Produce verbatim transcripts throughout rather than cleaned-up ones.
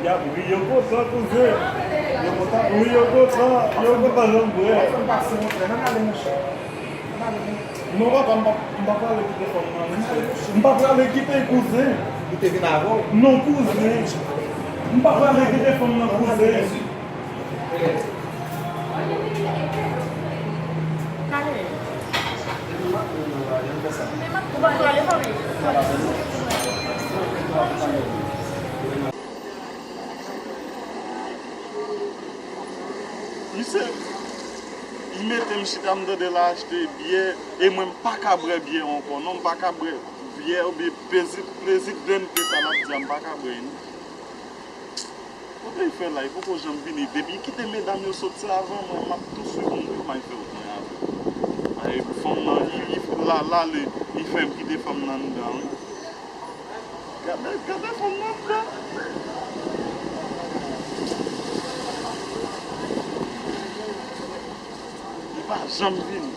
Y ap ri, yo kontan, kouzen. Yo kontan, wi, yo kontan, yo kontan, jan m bwè. Fè m pase yon frè, ann ale, monchè. Ann ale, monchè. Non, papa, m pa, m pa prale kite fanm nan, non. M pa prale kite, kouzen. Li te vin avè w? Non, kouzen. M pa prale kite fanm nan, kouzen. Misye, li mete m chita, m tande l achte byè, e mwen m pa ka bwè byè ankò, non, m pa ka bwè byè oubyen plezi, plezi grenn ke sa l ap di a, m pa ka bwè, non. Kote l fè la, li poko janm vini. Depi l kite medam yo soti avan mwen, m ap tou swiv moun yo, m al fè wout mwen avè l. Ay, fanm nan, li, li, la, la, li, li fè m kite fanm nan anndan, wi. Gade, gade fanm nan anndan. Li pa janm vini.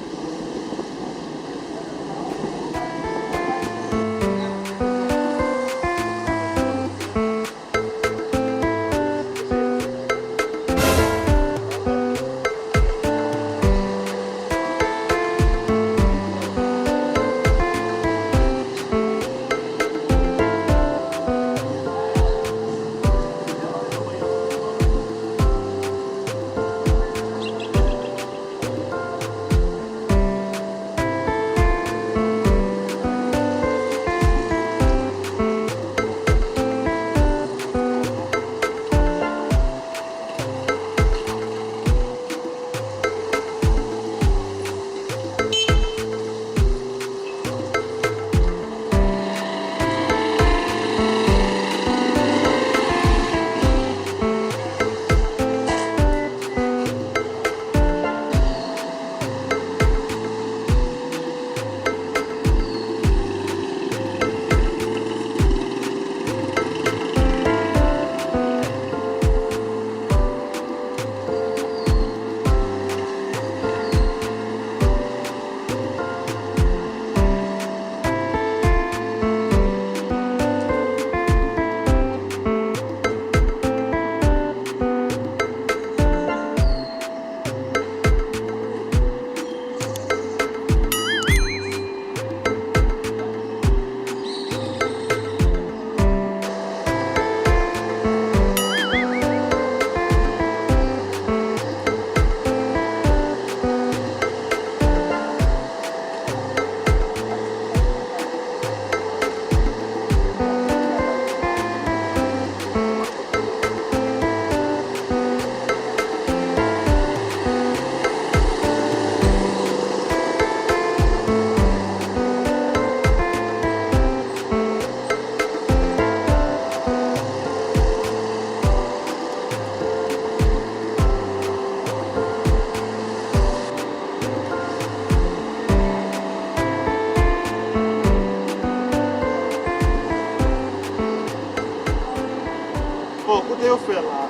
Oh, kote yo fè la?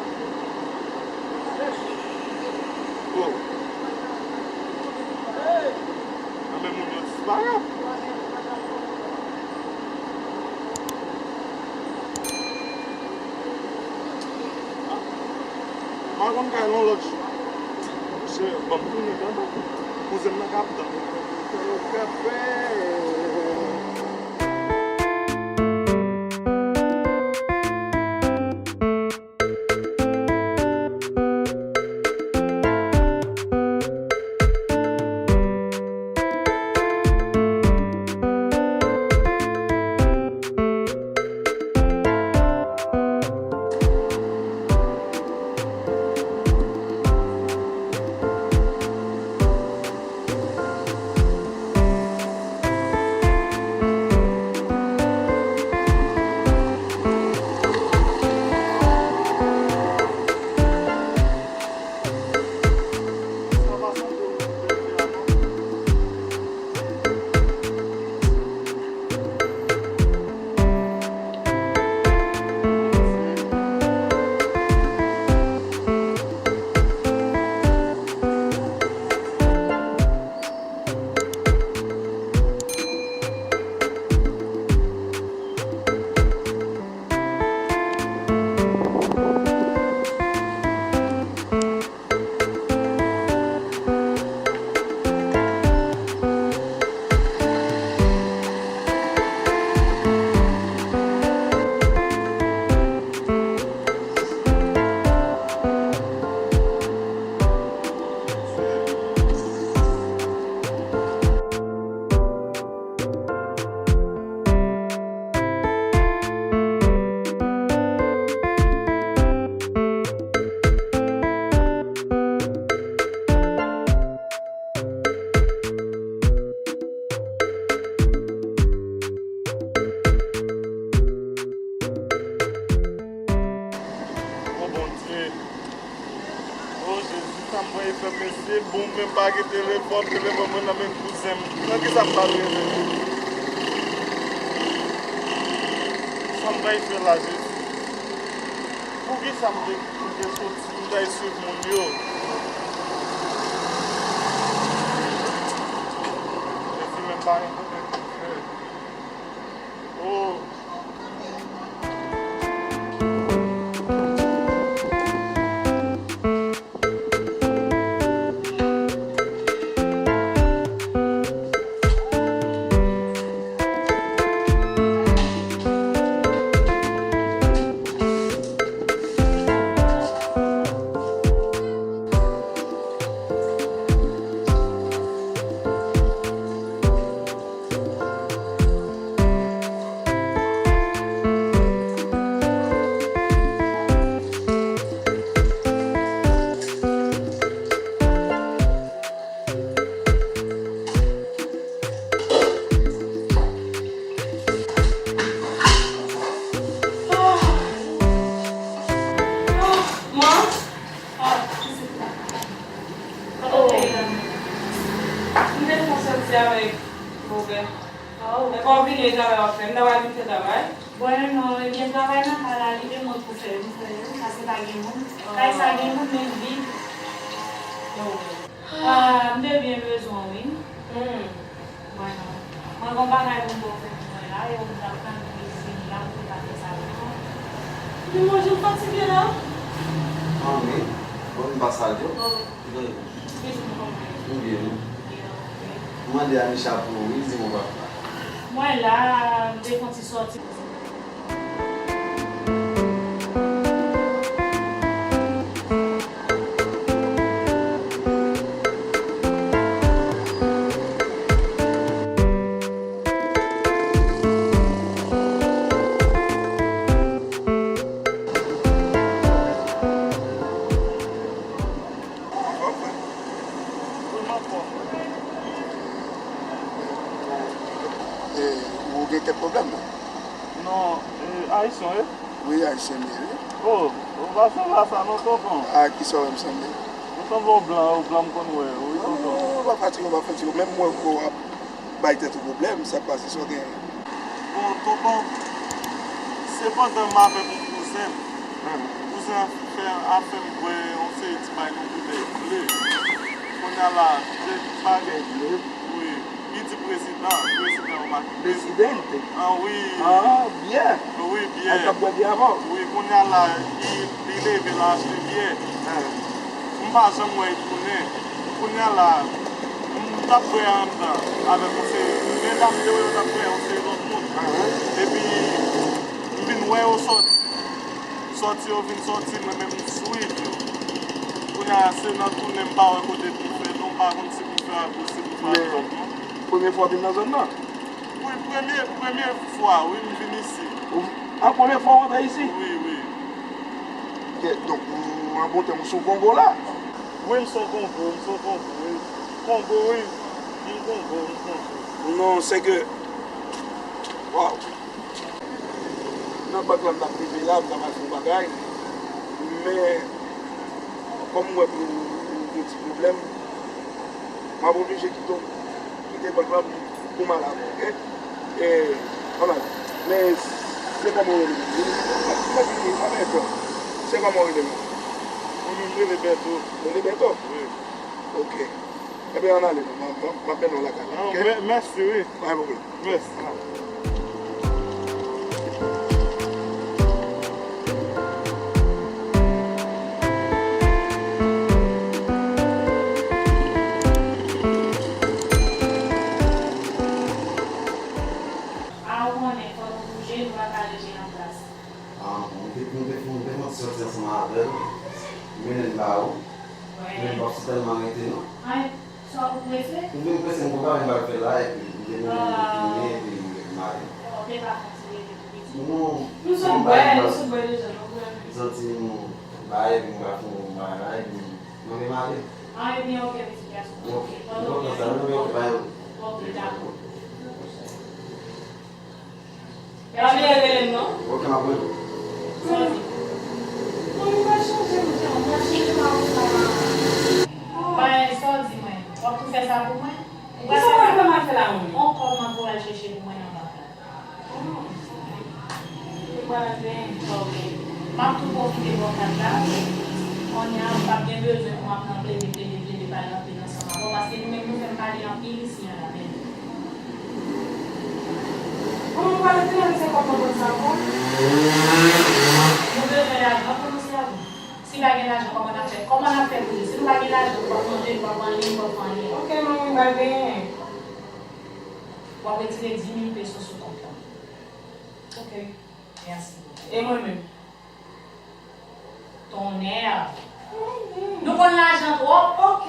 Oh. Nan men moun yo disparèt. M a konn kay lan lòt jou. Se, ban m tounen, tande. Kouzen m nan k ap tann. Fè yo fè fè. Mwen fè mesye, bon, men pa gen telefòn, telefòn mwen nan men kouzen m. Nan ki sa m pral rele? Sa m pral fè la, Jezi? Poukisa m te, m te soti, m t al swiv moun yo? Jezi, men pa gen kote pou fè. Oh. Ah, ah, mwen? Ah, pitit la. Kote w te ye la? M te fè yon sòti avèk Robert. Oh. Epi w vini e travay w ap fè. M ta pral vin fè travay. Bon, non, ebyen, travay nan kay la, li gen moun pou fè, m fè, paske pa gen moun. Kay sa gen moun, men l vid. Ah, m te byen bezwen w, wi. Hmm. Mwen, non. Mwen gon bagay pou m ba w fè pou mwen la, e ou m t ap tann pou li vini la, pou li pa fè sa pou mwen. Li manje m fatige la. Anmwey, bon, m pa salye w. Oh. Kijan w ye? Kijan w ye? M byen, wi. Byen, ok. M mande Anisha pou ou, wi, li di m ou pa. Mwen la, m te fè yon ti sòti. E, ou gen kèk pwoblèm, non? Non, e, ayisyen w ye? Wi, ayisyen m ye, wi. Oh, ou pa sanble a sa non, tonton. A kisa w wè m sanble? Ou sanble yon blan, yon blan m konn wè, wi, tonton. Non, ou pa fatige, ou pa fatige. Menm mwen, m wè w ap bay tèt ou pwoblèm, sa k pase, sa w genyen? Bon, tonton, se pandan m avèk yon kouzen m. Kouzen an fè, ap fè m bwè yon seri ti bagay nan boutèy ble. Kounye a la, je bagay ble. Wi, li di prezidan, prezidan ou pa. Presidente? Ah, wi. Ah, byè. Wi, byè. Al t ap bwè byè avè w? Wi, kounye a la, li, li leve, l achte byè. Ah. M pa janm wè l tounen. Kounye a la, m t ap bwè anndan avèk yon seri, medam te wè yo t ap bwè yon seri lòt moun. Ah, wi. Epi, m vin wè yo sòti. Sòti yo vin sòti, mwen menm m swiv yo. Kounye a, se nan tounen m pa wè kote pou fè non, m pa konn si pou fè a gòch, si pou fè a dwat non. Men, premye fwa w vin nan zòn nan? Wi, premye, premye fwa, wi, m vin isi. Ou, a, premye fwa w antre isi? Wi, wi. Ok, donk, ou, an bon tèm, ou sou Kongo la? Wi, m sou Kongo, m sou Kongo, wi. Kongo, wi. M Kongo, m Kongo. Non, se ke, waw. Nan bank la, m t ap rive la, m t ap al fè yon bagay. Men, kòm m wè pou nou gen ti pwoblèm, m ap oblije kite w, kite bank la pou m al avè w, oke? E, ann al. Men, se kòman w rele menm? Mwen, mwen, mwen, mwen, mwen, se kòman w rele menm? Mwen menm, m rele Bèto. Ou rele Bèto? Wi. Oke. Ebyen, ann ale non, m, m, m ap mennen w lakay la, oke? Mè-, mèsi, wi. Pa gen pwoblèm. Mèsi. A, ou konnen, fò nou bouje, nou pa ka rete nan plas. Ah, bon, m te, m te, m te fè yon ti sòti ansanm avè l. M mennen l ba ou. Men m p ap sitèlman rete, non. Sa w prese? M vin prese, m gon bagay m pral fè la, epi m te mennen l vini, epi m, epi m ale. Ou te ka fè yon ti rete pou pitit? Non, m sot bwè, m sot bwè deja, non, pou mwen. M santi m bay, epi m pral fè yon bagay la, epi m anvi m ale. Ah, ebyen, oke, pitit gason. Oke, m kontan sa, non, men oke, bay, oke. Oke, dakò. Epa m ye rele m non. Oke, m ap rele w. Mwen pa chanje m, mwen pa chanje m avè w. M ap tou pwofite bò kat la. Kounye a, m p ap gen bezwen pou m ap nan plede, plede, plede pale anpil ansanm avè w, paske nou menm nou fè m pale anpil isi an la menm. Kòman nou pale ti nèg se kòb nan kont sa ankò? Nou bezwen lajan pou nou sèvi. Si pa gen lajan, kòman n ap fè? Kòman n ap fè pou nou? Si nou pa gen lajan, nou p ap manje, nou p ap anyen, nou p ap fè anyen. Ok, manmi, m pral benyen. W ap retire dis mil peso sou kont lan. Ok. Mèsi. E mwen menm? Tonnè! Nou konn lajan twòp. Ok.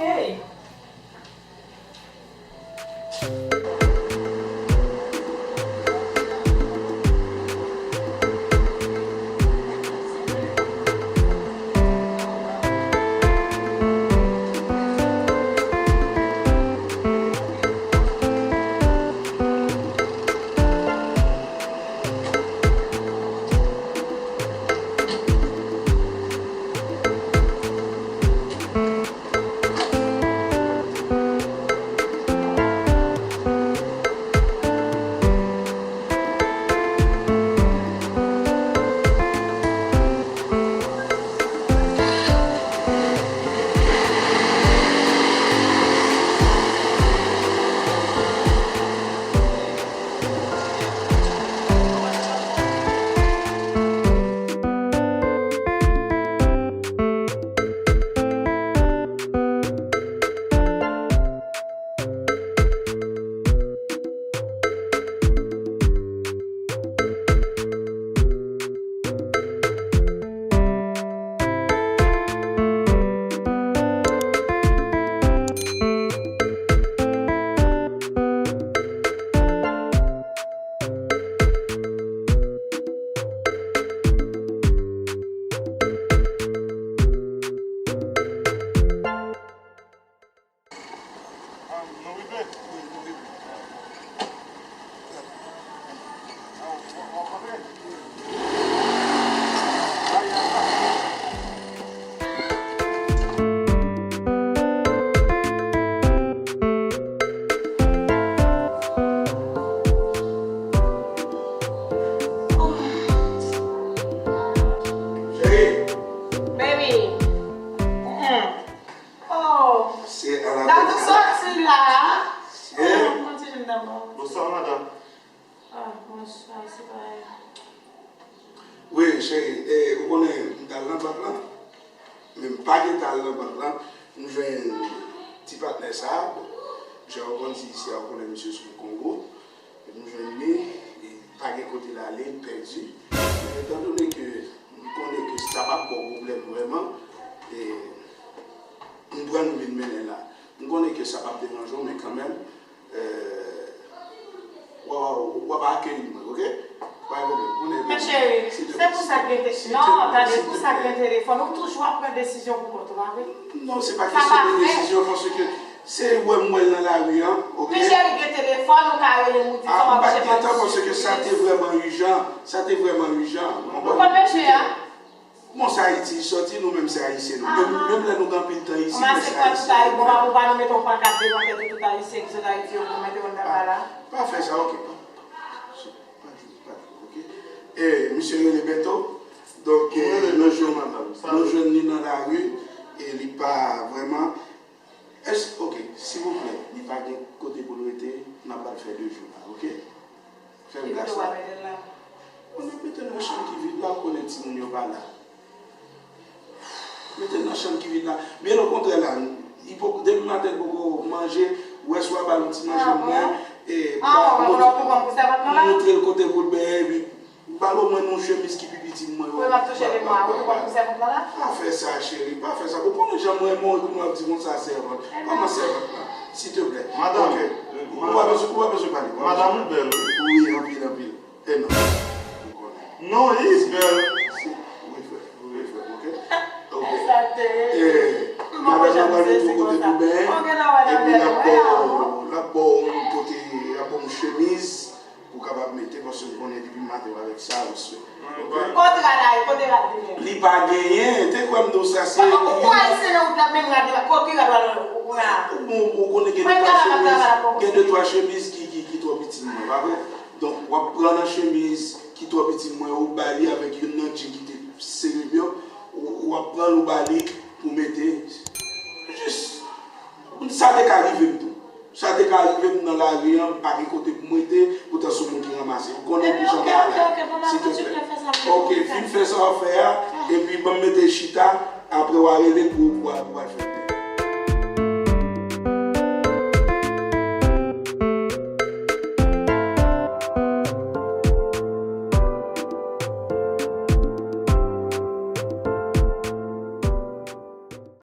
Cheri. Baby. Mm-mm. Oh. Se ala. Dadou soti la. Cheri. Oh, mwen ti jenn dabò. Bonswa, madanm. Ah, bonswa, se pa. Wi, cheri, e, ou konnen, m t al nan bank lan, men m pa gen t al nan bank lan, m jwenn ti patnè sa a, bon, jan w konn si isi a, ou konnen misye sou Kongo, epi m jwenn li, li pa gen kote l ale, li pèdi. Men etandone ke m konnen ke sa p ap ba w pwoblèm vrèman, e m pran nou vin mennen la. M konnen ke sa p ap deranje w, men kanmenm, Eh, w a, w a, w ap akeyi mwen, oke? Pa gen pwoblèm. Men cheri, se pou sa k gen te-, non, tande, pou sa k gen telefòn, ou toujou ap pran desizyon pou kont ou, pa vre? Non, se pa kesyon de desizyon, paske se wè m wè l nan lari an, oke? Men cheri, gen telefòn, ou ka rele m, ou di sa w ap chèche. Ah, m pa t gen tan, paske sa te vrèman ijan, sa te vrèman ijan. Ou konn mesye a? Bon, se Ayiti li soti, nou menm se Ayisyen nou. Menm, menm lè nou gen anpil tan isi, men se Ayisyen nou. Bon, pa pou pa nou mete yon pankat devan tèt ou, tout Ayisyen ki sot Ayiti yo pou mete yon daba la. Pa fè sa, oke. Pa, pa, pa, pa, oke. E, misye rele Bèto. Donk, e, nou jwenn, nou jwenn li nan lari, e li pa vrèman. Èske, oke, silvouplè, li pa gen kote pou l rete, n ap ba l fè de jou la, oke? Fè m gras la. Ki kote w ap mete l la? Bon, n ap mete l nan chanm ki vid la, ou konnen timoun yo pa la. Mete l nan chanm ki vid la. Byen okontrè la, li poko, depi maten l poko manje, ou wè si w a ba l yon ti manje mwen, e, ba, montre l kote pou l benyen, epi ba l omwen yon chemiz ki pi piti mwen. Wi, m ap touche lemwa, wi, ou konn pou sèvant lan la? Pa fè sa, cheri, pa fè sa. Ou konnen jan mwen renmen w, epi mwen ap di konsa sèvant. Kòman sèvant lan? Silteplè. Madanm. Ok. Ou pa bezwen, ou pa bezwen pale. Madanm ou bèl, wi. Wi, anpil, anpil. E non. Ou konnen. Non, is bèl. Si. Wi, frè. Wi, frè. Ok. Ok. E, madanm nan pral montre w kote pou benyen. Epi l ap ba w, l ap ba w yon kote, l ap ba w yon chemiz. Pou kapab mete, paske m konnen depi maten w avèk sa, mesye. Ok? Kote rad la ye, kote rad li menm? Li pa genyen, te kwè m di w sa, se. Ou kwè se nan wout la, menm rad la, kote rad la, ou la? Ou, ou konnen gen de twa chemiz, gen de twa chemiz ki, ki, ki twò piti mwen, pa vre? Donk, w ap pran nan chemiz ki twò piti mwen, ou ba li avèk youn nan djin ki te sere Ou ba li pou mete. Jis. Sa te ka rive m tou. Sa te ka rive m nan lari an, m pa gen kote pou m rete, poutan se yon moun ki ranmase. Ou konnen ki jan bagay la ye. Silteplè. Ok, fin fè sa w ap fè a, epi ban m mete chita, apre w a rele pou, pou, pou w al fè.